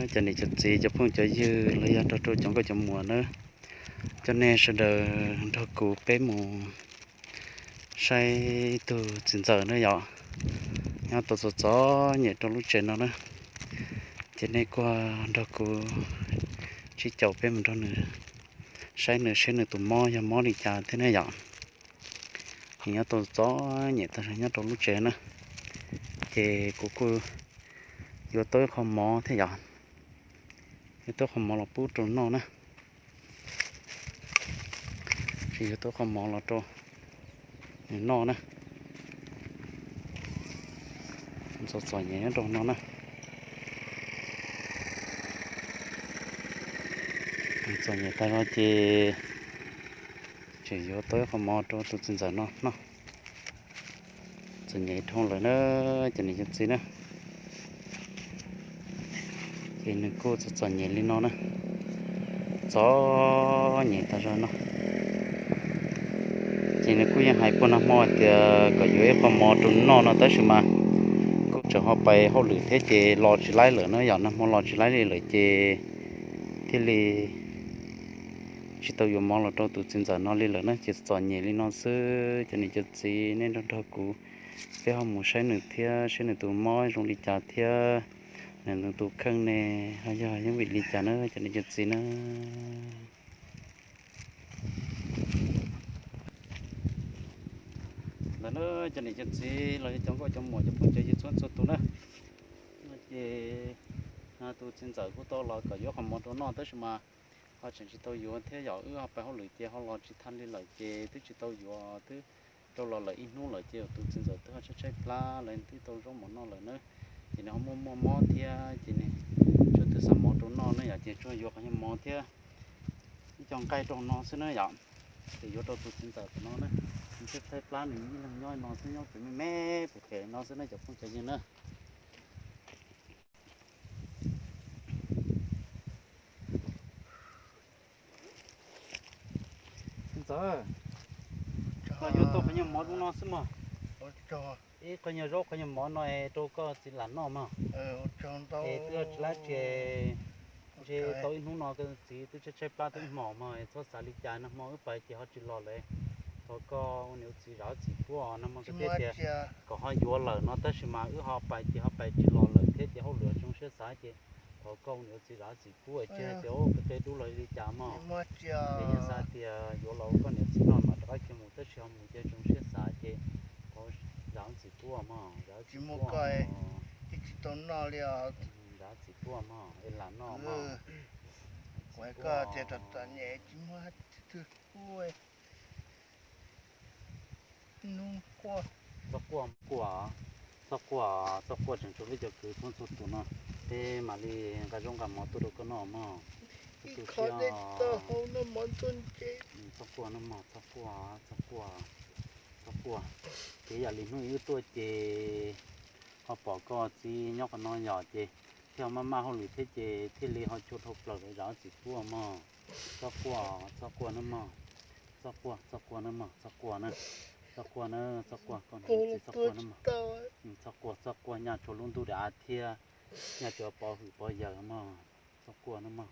Cov niam cov txiv cov phooj cov ywg los yog nrog rau cov nkauj cov muam na, coj nej sawv daws nrog kuv peb mus saib tus txiv ntxawm na yom, nyob tau txom txom nyem rau lub tsev no na. Ces nej kuj nrog kuv sib caum peb mus nrog nws saib nws, saib nws tus mob yog mob li cas thiab ne yom. Ces nyob tau txom nyem tag nrho nyob rau lub tsev na, ces kuv kuj yuav tau ib qho mov thiab yom, yuav tau qho mov los pub rau noj na. Ces yuav tau qho mov los rau nws noj na. Txom txom nyem nyob rau no na. Txom nyem tag zog ces tseem yuav tau ib qho mov rau tus txiv ntxawm no noj. Txom nyem dhau lawm na, cov niam cov txiv na. Ces nws kuj txom txom nyem li no na, txom nyem tag zog no. Ces nws kuj yeej hais puag nag hmo tias kom yuav ib qho mov rau noj no tab sis mas kuj tseem ho pais hauj lwm thiab ces los tsis laib lawm na yom, nag hmo los tsis laib li lawm ces thiaj li tsis tau yuav mov los rau tus txiv ntxawm no li lawm na. Ces txom nyem li no xwb, cov niam cov txiv nej nrog nrog kuv, peb ho mus saib nws thiab, saib nws tus mob zoo li cas thiab, nws tus kheej ne ho yog yeej vim li cas na cov niam cov txiv na. Ntawm na cov niam cov txiv los yog cov nkauj cov muam cov phooj cov ywg txhua txhua tus na, ces tus txiv ntxawm kuj tau los kom yuav qhov mov rau noj tab sis mas ho tseem tsis tau yuav thiab yom, wb ho pais hauj lwm ces ho los tsis tag li lawm ces twb tsis tau yuav, twb rau los lawm ib hnub lawm ces tus txiv ntxawm twb ho tshaib tshaib plab lawm twb tau zaub mov noj lawm na. Ces nws ho muaj muaj mob thiab ces nws tsuas twb xa mov rau noj na yom, ces tsuas yuav qhov nyuag mov thiab ib co nqaij rau no xwb na yom. Ces yuav rau tus txiv ntxawm tom no na, nws tshaib tshaib plab nws ib leeg nyob no xwb, nyob pem me me pem pem no xwb na cov phooj cov ywg na. Txiv ntxawm, koj yuav tau qhov nyuag mov rau no xwb mog. Ib qhov nyuag zaub qhov nyuag mov no es rau koj txiv lam noj mog. Es twb tsis laib tsev, ntshe tau ib hnub no koj txiv twb tshaib tshaib plab twb hmos mog, txhob xav li cas, nag hmo wb pais ces ho tsis los lawm. Thov koj ua niam ua txiv zam txim pub os, nag hmo koj thiaj tias kom ho yuav lawm no tab sis mas wb ho pais ces ho pais tsis los lawm thiab ces hauj lwm tsis zoo siab xav ces thov koj ua niam ua txiv zam txim pub, tsis hais tias ua qe dub los li cas mog. Ces yog xav tias yuav los ua koj niam txiv noj mam rov qab khiav mus tab sis ho mus ces zoo siab xav ces thov zam txim pub mog, zam txim pub. Zam txim pub mog, es lam noj mog. Txhob quaj, txhob quaj, txhob quaj, txhob quaj tseem tshuav peb cov kwv txhua txhua tus no, peb mam li nqa zaub nqa mov tuaj rau koj noj mog. Tus siab, txhob quaj nawb mog, txhob quaj, txhob quaj, txhob quaj. Ces yam li hnub wb tuaj ces ho pom koj txiv nyob qhov no yom ces thiaj maj maj hauj lwm thiab ces thiaj li ho tsuag dhau plaws lawm, zam txim pub mog. Txhob quaj, txhob quaj nawb mog, txhob quaj, txhob quaj nawb mog, txhob quaj na, txhob quaj na, txhob quaj, koj niam txiv txhob quaj nawb mog. Txhob quaj, txhob quaj, nyaj tshuav lub ntuj daim av thiab, nyaj tshuav pov hwm pov yawm mog. Txhob quaj nawb mog,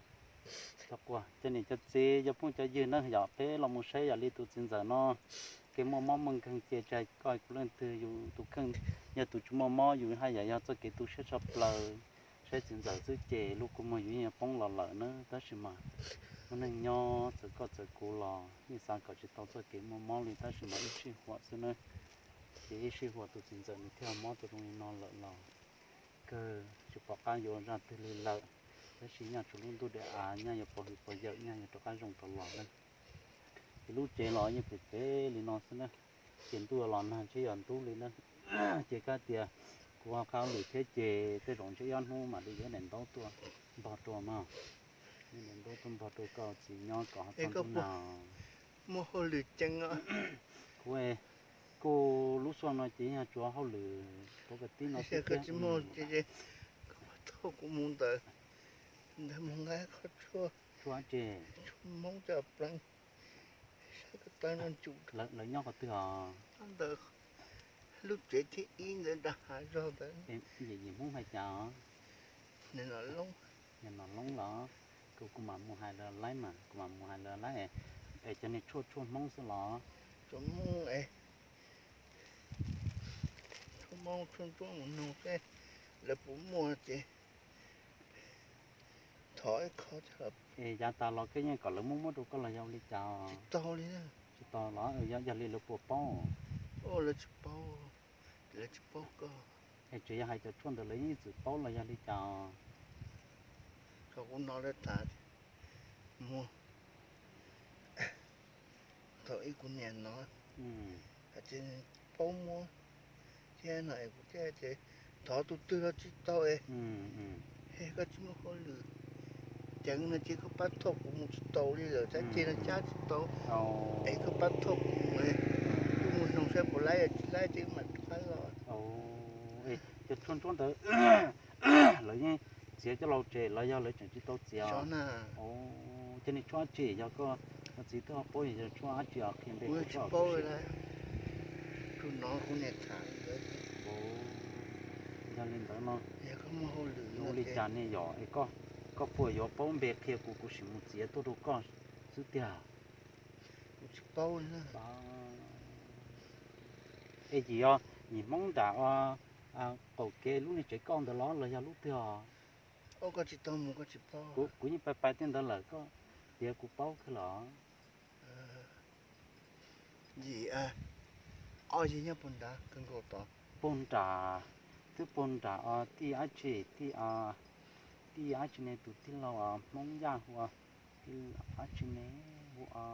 txhob quaj. Cov niam cov txiv cov phooj cov ywg na yom, peb los mus saib yam li tus txiv ntxawm no, kev muaj mob muaj nkeeg ces tsis hais koj kuv leej twg yus tus kheej, yog tus tsis muaj mob yus haj yam yog txoj kev tu siab tshaj plaws. Saib txiv ntxawm xwb ces lub kua muag yus yeej poob los lawm na, tab sis mas muaj neeg nyob txawm koj txawm kuv los yeej xav kom tsis tau txoj kev muaj mob li tab sis mas ib sij huam xwb na. Ces ib sij huam tus txiv ntxawm nws thiaj mob tau zoo li no lawm los kawg tsis pom qab yuav zaj twg li lawm. Tab sis nyaj tshuav lub ntuj daim av, nyaj yuav pov hwm pov yawm, nyaj yuav rov qab zoo rov los na. Ces lub tsev los yeej pem pem li no xwb na. Ces ntuj los nag ntshe yog ntub li na. Ces kab tias kuv ho qab lwm thiab ces tej zaum ntshe ib ob hnub mam li yuav daim ntaub tuaj npog rau mog. Daim ntaub tuaj npog rau koj txiv nyob kom ho txog ntub nag. Kuv kuj lub xyoo no ces yog tsuav hauj lwm rau koj tib no xwb thiab. Kuv mus ntawd, ntawd mus nqa qhov tshuaj, tshuaj tse, tshuaj Hmoob coj pleev, saib ko taw no tsum. Lawv nyob qhov twg os? Ntawd lub tsev thib ib ntawd nram hav zog ntawd. Yim Hmoob hais cas os? Nim no Loob. Nom loob los, kuv kuv mam mus hais lawv laib mas, kuv mam mus hais lawv laib. Es cov niag tshuaj tshuaj Hmoob xwb los? Tshuaj Hmoob es, tshuaj Hmoob tshuaj ntsuab mus noog seb lawv puas muaj ces thov ib qho. Es yav tas los koj yeej kom lawv muab muab rau koj los yog ua li cas? Tsis tau li. Tsis tau los? Yog li lawv puas paub? Lawv tsis paub, lawv tsis paub koj. Es tseem yog hais cov tshuaj ntawd lawv yeej txwm paub los yog li cas? Thaum kuv hnov lawv tham, muag, thaum ib kuv niam hnov, hais tias paub muab thiab no es kuv thiaj tias thov tus twg los tsis tau es, es koj tsis muaj hauj lwm ceev no ces koj pab thauj kuv mus tsis tau li lawm, tab ces no cab tsis tau. Es koj pab thauj kuv mus, kuv mus noog saib puas laib, tsis laib ces mam rov qab los. Cov tshuaj ntsuab ntawd lawv yeej txiav coj los tsev los yog lawv tseem tsis tau txiav? Cov niag tshuaj dab tsi, yog koj txiv twb ho paub, yog tshuaj dab tsi os, qhia npe kuv tsis paub. Yog li ntawd no, ua li cas ne yom? Es koj puas yuav paub npe qhia kuv, kuv sim mus txiav tuaj rau koj xwb tiag. Es yim os, yim Hmoob nram qaum kev lub niag tsev kauj ntawd los los yog lub twg os? Kuv yeej pais pais tej ntawd lawm, koj tias kuv paub kawg los? Yim, o, yog nyob puag nrad kawg nkaus tod. Puag nram, twb puag nram os, tij dab tsi, tij, tij dab tsi ne, tus tij laug Hmoob Yaj hu ua, tij dab tsi ne, hu ua,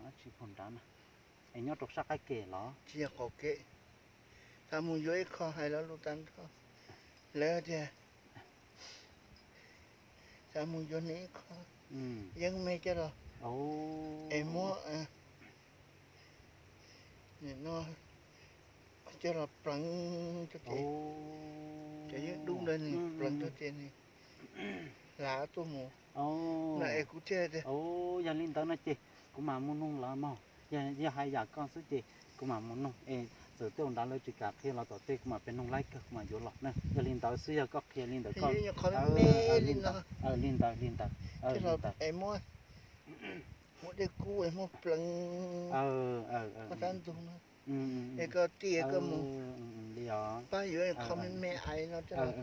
dab tsi puag nrad na? Es nyob rau sab qab ke los? Tsis yog qaum kev. Xav mus yuav ib qho hais los lus tag nrho. Lawv tias xav mus yuav nws ib qho yeeb me coj los, es muab no coj los pleev, cov yeeb dub ntawd nws pleev tag ces nws hlav tuaj mus no es kuv thiaj tias. Yog li ntawd no ces kuv mam mus noog lawv mog. Yog hais yam koj xwb ces kuv mam mus noog es txawm tej nrad lawv tsis kam qhia los tom tej kuv mam pes noog laib kawg kuv mam yuav los na. Yog li ntawd xwb, yog koj qhia li ntawd koj, li ntawd, li ntawd, li ntawd, muab dej kub es muab pleev sab ntug no es koj tij es koj mus pab yuav qhov me me ais no coj los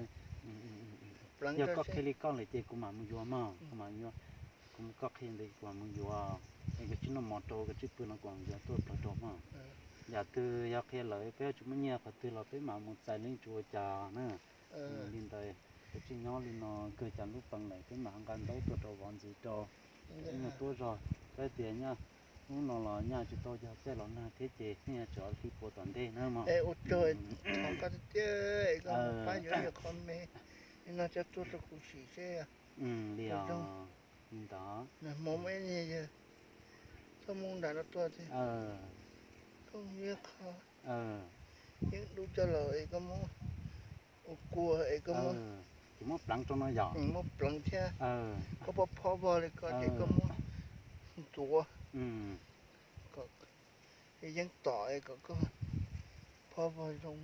pleev. Yog koj qhia li koj lawm ces kuv mam mus yuav mog, kuv mam yuav. Kuv, koj qhia ntawd kuv mam mus yuav, es koj tsij noj mov rau, koj tsij pw no kuv mam yuav tuaj plawv rau mog. Yam twg yog qhia lawm peb tsis muaj nyiaj qhov twg los peb mam mus txais, yeej tsis ua cas na. Li ntawd, koj tsij nyob li no kawg, cas lub peev lawm peb mam nqa ntaub tuaj rau vov ntxiv rau. Nyuag tuab zog, peb tias nyaj hnub no los nyaj tsis tau yog caij los nag thiab ces yeej tseem hli puas tom ntej na mog. Ua tsaug, thov koj tiag tiag, koj pab yuav qhov me no coj tuaj rau kuv sim seb. Li os, li ntawd. Nag hmo muaj ib niag yawg txhob mus nram no tuaj thiab, koj mus yuav qho yeeb dub coj los es koj muab ua kua es koj muab, ces muab pleev rau no yom, muab pleev thiab, koj phob phob vog li ko ces koj muab ntxuav kom yeeb tom es kom koj phob vog zoo.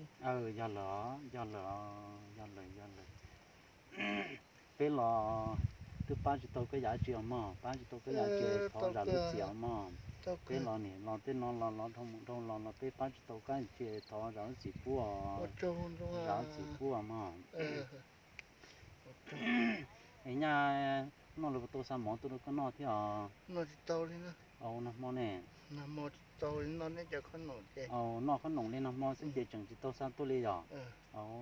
Yog lawm, yog lawm, yog lawm, yog lawm. Peb los twb pab tsis tau koj yam dab tsi os mog, pab tsis tau koj yam dab tsi, thov zam lub txim os mog. Peb los niam los tej no los los dhau mus dhau los los peb pab tsis tau koj yam dab tsi, thov zam lub txim pub os, zam lub txim pub os mog. Es nyaj hnub no lawv puas tau xa mov tuaj rau koj noj thiab os? Noj tsis tau li na. Au, nag hmo ne? Noj khob noom li nag hmo xwb ces tseem tsis tau xa tuaj li yom? Au,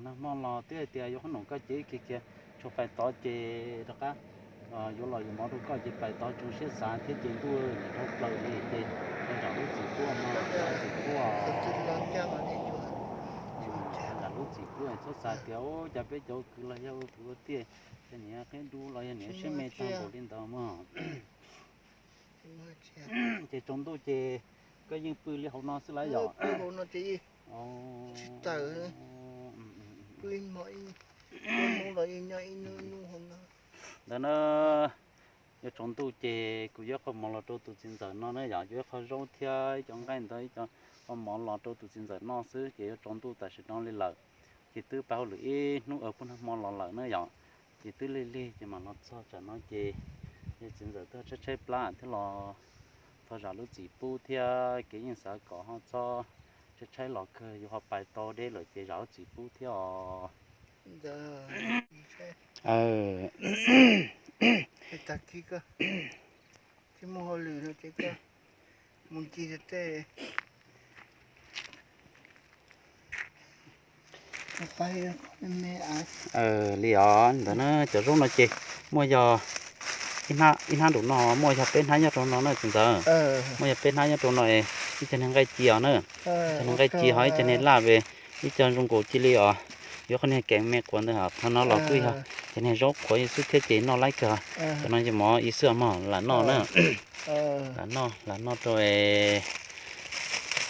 nag hmo los twb hais tias yuav khob noom koj ces kiag kiag, tshuav pais tod ces rov qab yuav los yuav mov rau koj ces pais tod tsoom siab xav thiab ces ntuj niam dhau plaws li ces zam lub txim pub mog, zam lub txim pub. Zam lub txim pub, txhob xav tias ua cas peb cov kwv los yog ua kwv ua tij, ces niam qhiab dub los yog niam siab me tag npaum li ntawd mog. Ces tsaus ntuj ces koj yeej pw li hauv no xwb lawm yom? Ntawd na, yuav tsaus ntuj ces kuv yuav qhov mov los rau tus txiv ntxawm no na yom, yuav ib qho zaub thiab ib co nqaij ntawd, ib co qhov mov los rau tus txiv ntxawm no xwb ces yuav tsaus ntuj tam sim no li lawm. Ces twb pab hauj lwm ib hnub puag nag hmo los lawm na yom, ces twb lig lig ces mam los txog tsam no ces yog txiv ntxawm twb tshaib tshaib plab thiab los thov zam lub txim pub thiab, kev yeej xav kom ho txhob tshaib tshaib los kawg, yus ho pais tau deb lawm ces zam lub txim pub thiab os. Li os, ntawd na cov zaub no ces muaj yog ib hnab nraum no muaj yog peb hnab nyob rau no na txiv ntxawm. Muaj yog peb hnab nyob rau no, ib co niag nqaij ci os na, ib co niag nqaij ci ho ib co niag laj ve, ib co zoo nkaus cia li os. Yuav qhov niag kev me quav ntawd, qhov no los kuj yog cov niag zaub qhuav xwb thiab ces noj laib kawg. Cov no ces mov ib xwb mog, lam noj na. Lam noj, lam noj rau,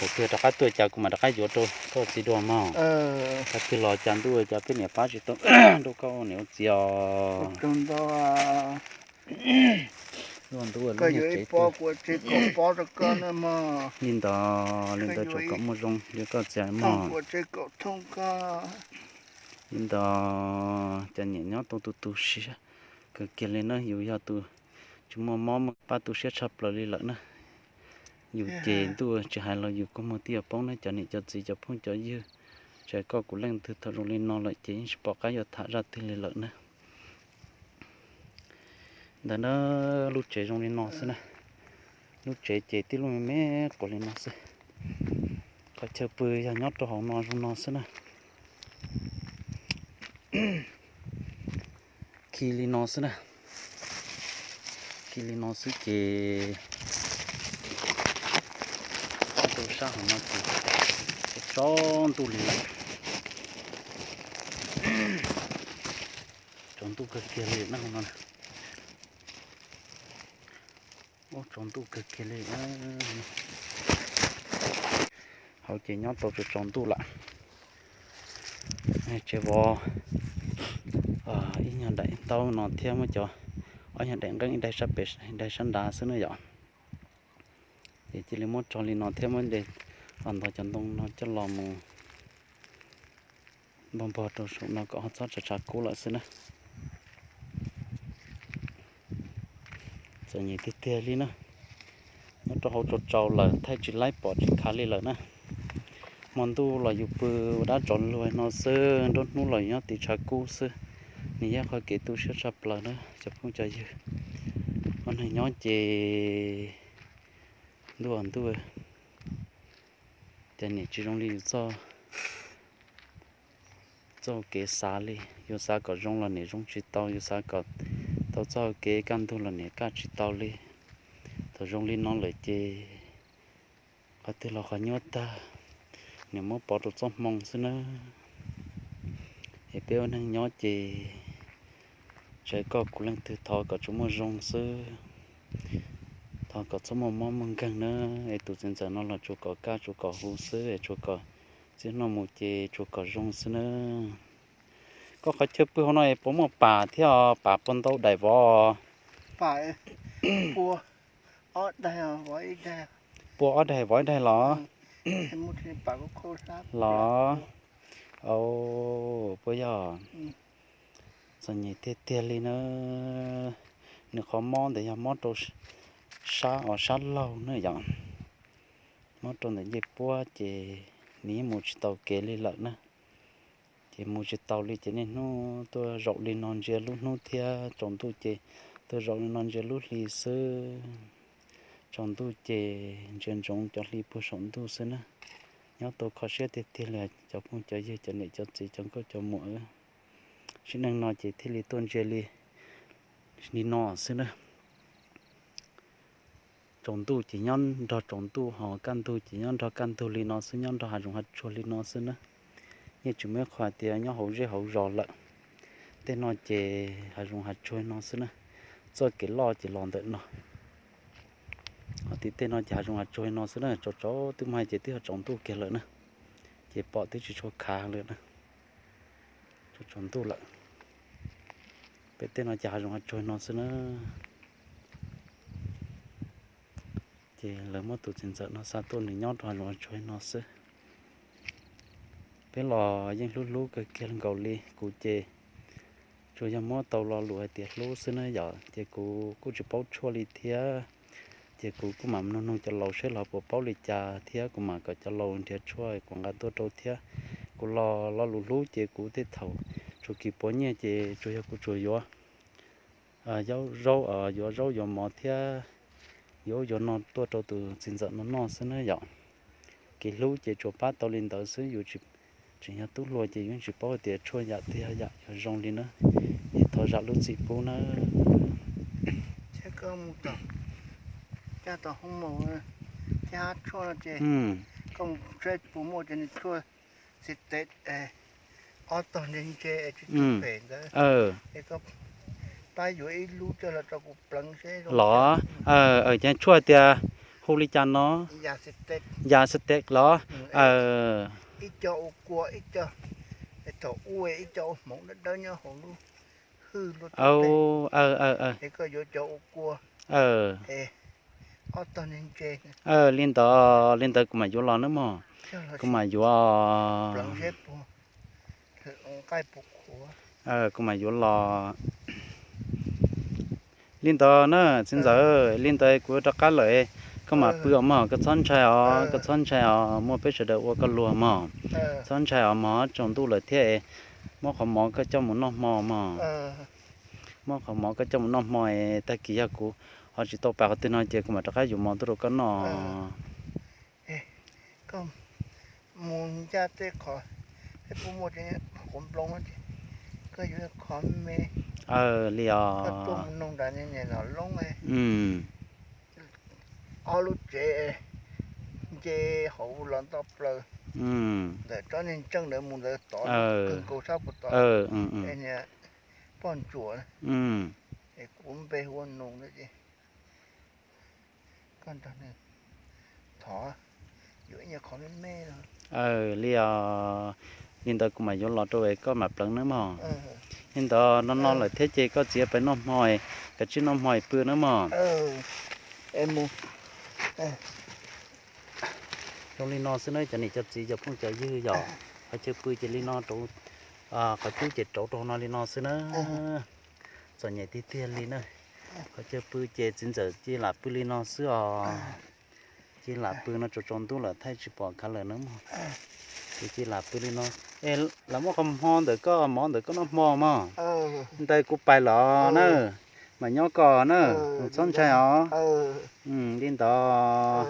kuv twb rov qab tuaj cas kuv mam rov qab yuav rau koj txiv dua mog. Tag twg los cas ntuj cas peb niam pab tsis tau nrog koj ua niam ua txiv os. Ntuj, ntuj lub niag tsev tuaj. Li ntawd, li ntawd tsuas kom muaj zoo li koj txiv mog. Li ntawd, cov niam nyob tau tu tu siab kawg kiag li na, yus yog tus tsis muaj mob muaj pab tu siab tshaj plaws li lawm na. Yus ces ntuj tsis hais los yus kua muag twb yuav poob na, cov niam cov txiv cov phooj cov ywg, tsis hais koj kuv leej twg thaum zoo li no lawm ces yeej tsis pom qab yuav tham zaj twg li lawm na. Ntawm na lub tsev zoo li no xwb na, lub tsev ces tib lub me me quav li no xwb. Qhov chaw pw yog nyob rau hauv no zoo no xwb na. Khi li no xwb na, khi li no xwb ces rau sab hauv no ces tsaus ntuj li lawm. Tsaus ntuj kawg kiag li na hauv no. Ub, tsaus ntuj kawg kiag li. Hauv ces nyob tau tsaus tsaus ntuj lawm. Tsev vov ib nyuag daim ntaub no thiab muab cov ob nyuag daim nqeeb ib daig sab pem ib daig sab nrad xwb na yom. Ces cia li muab tso li no thiab muab de los ntog cov ntoo no coj los mus npog npog rau saum no kom ho txhob tshav tshav kub lawm xwb na. Txom nyem tiag tiag li na. Nyob rau hauv tsaus tsaus lawm thaij tsis laib pom tsis khav li lawm na. Hmo ntuj los yus pw ua dab tsov luag no xwb, nruab hnub los yus nyob tim tshav kub xwb. Nws yog qhov kev tu siab tshaj plaws na cov phooj cov ywg. Ua neeg nyob ces ntuj ntuj, ces nim tsis zoo li yus txoj txoj kev xav li. Yus xav kom zoo los nim zoo tsis tau, yus xav kom tau txoj kev kaj ntug los nim kaj tsis tau li. Thaum zoo li no lawm ces qhov twg los qhov nyuaj tag, nim muab pov rau txoj hmoo xwb na. Es peb ua neeg nyob ces tsis hais koj kuv leej twg thov kom tsuas muaj zoo xwb. Thov kom txhob muaj mob muaj nkeeg na. Es tus txiv ntxawm no los tsuas kom kaj tsuas kom huv xwb, es tsuas kom txiv noj mus ces tsuas kom zoo xwb na. Koj qhov chaw pw hauv no es puas muaj pam thiab, pam puas ntau daim vov? Pua ob daig vov ib daig los? Los, puas yog? Txom nyem tiag tiag li na. Nws qhov mob ntawd yog mob rau sab os, sab laug na yom. Mob rau ntawm ncej puab ces nws yeej mus tsis tau kev li lawm na. Ces mus tsis tau li ces niaj hnub tuaj zaum li no ntsia lub hnub thiab tsaus ntuj ces tuaj zaum li no ntsia lub hli xwb. Tsaus ntuj ces ntsia ntsoov cov hli puag saum ntuj xwb na. Nyob tau kho siab tiag tiag li cov phooj cov ywg, cov niam cov txiv, cov nkauj cov muam. Sim neej no ces thiaj li tuaj ntsia li, li no xwb na. Tsaus ntuj ces nyob nrog tsaus ntuj, ho kaj ntug ces nyob nrog kaj ntug li no xwb, nyob nrog hav zoov hav tsuag li no xwb na. Yeej tsis muaj ib qho hais tias nyob hauv zej hauv zos lawm. Tej no ces hav zoov hav tsuag no xwb na. Txoj kev loj ces los ntawm no. Ho tim tej no ces hav zoov hav tsuag no xwb na, tsaus tsaus twb muaj hais ces twb yog tsaus ntuj kiag lawm na. Ces pom twb tsis tshua khav lawm na. Tsaus tsaus ntuj lawm. Pem tej no ces hav zoov hav tsuag no xwb na. Ces lawv muab tus txiv ntxawm no xa tuaj nws nyob rau hav zoov hav tsuag no xwb. Peb los yeej hlub hlub kawg kiag nkaus li. Kuv ces tsuas yog muab tau lo lus hais tias hlub xwb na yom, ces kuv kuj tsis paub tshuaj li thiab. Ces kuv kuj mam nug nug cov laus seb los puas paub li cas thiab kuv mam kom cov laus nrhiav tshuaj kuv nqa tuaj rau thiab. Kuv los lo lus hlub ces kuv tej thaum tsuas kis puav nyiaj ces tsuas yog kuv tsuas yuav zaub, yuav zaub yuav mov thiab yuav ub yuav no tuaj rau tus txiv ntxawm no noj xwb na yom. Kev hlub ces tsuas pab tau li ntawd xwb, yus tseem yog tub hluas ces yus tsis paub hais tias tshuaj yam twg yam yuav zoo li na. Es thov zam lub txim pub na. Tshuaj no ces koj mus saib puas muaj cov niag tshuaj xi tes ob tog ntse ntse tsis tu phem ntawd, es koj pab yuav ib lub coj los rau kuv pleev seb los. Ces tshuaj tias hu li cas no? Yas xi tes los? Ib co ua kua, ib co thaum ub, ib co ua hmoov dawb dawb nyob hauv lub hwj lub teb, es koj yuav cov ua kua, ob tog ntse ntse. Li ntawd, li ntawd kuv mam yuav los nawb mog. Kuv mam yuav, kuv mam yuav los. Li ntawd na txiv ntxawm, li ntawd kuv yuav rov qab lawm, koj mam pw os mog, koj txhob ntshai os, koj txhob ntshai os, muaj peb sawv daws ua koj luag mog. Txhob ntshai os mog, tsaus ntuj lawm thiab, muab qhov mov koj coj mus noj hmo mog. Muab qhov mov koj coj mus noj hmo es tag kis yog kuv ho tsis tau pais qhov twg no ces kuv mam rov qab yuav mov tuaj rau koj noj. Koj mus ncaj tej qhov, tej puas muaj qhuav nploos, koj yuav qhov me. Li os. Koj tuaj mus noog nram niag niam Nom Loob, ob lub tsev nce hauv los nto plaws, ntawm tsob niag ntseej ntawd mus ntawd tod, kawg nkaus sab puag tod, niag poj ntsuam, es kuv npe hu ua Nus na ces koj nrog nws thov yuav ib nyuag qhov me me no. Li os, li ntawd kuv mam yuav los rau es koj mam pleev nawb mog. Li ntawd no no lawm thiab ces koj txiv pais noj hmo, kav tsij noj hmo es pw nawb mog. Zoo li no xwb na cov niam cov txiv cov phooj cov ywg yom, qhov chaw pw ces li no rau, qhov cub ces rauv rau no li no xwb na. Txom nyem tiag tiag li na. Qhov chaw pw ces txiv ntxawm cia lam pw li no xwb os. Cia lam pw no tsaus tsaus ntuj lawm thaij tsis pom khav lawm na mog. Ces cia lam pw li no. Es lam muab qhov hmo ntawm koj mov ntawm koj noj hmo mog. Ntawd kuv pais los na, mam nyob koj na, txhob ntshai os. Li ntawd,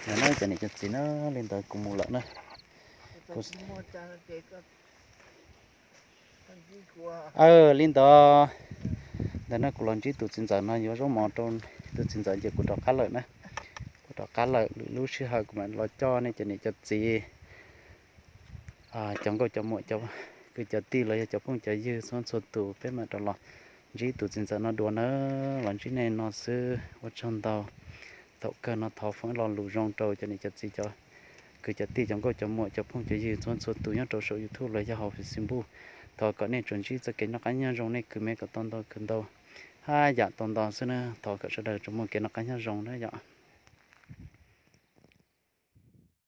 cov niam cov txiv na, li ntawd kuv mus lawm na. Li ntawd, ntawd na kuv los ntsib tus txiv ntxawm no yuav zaub mov rau tus txiv ntxawm ces kuv rov qab lawm na. Kuv rov qab lawm, lwm lub sij hawm kuv mam los coj nej cov niam cov txiv, cov nkauj cov muam, cov kwv cov tij los yog cov phooj cov ywg txhua txhua tus peb mam rov los ntsib tus txiv ntxawm no dua na. Los ntsib nej no xwb ua tsaug ntau. Thaum kawg no thov foom ib lo lus zoo rau cov niam cov txiv, cov kwv cov tij, cov nkauj cov muam, cov phooj cov ywg txhua txhua tus nyob rau saum YouTube los yog hauv Facebook. Thov kom nej tsuas ntsib txoj kev noj qab nyob zoo, nej khwv me kom tau ntau khwv ntau, haj yam tau ntau xwb na. Thov kom sawv daws tsuas muaj kev noj qab nyob zoo na yom.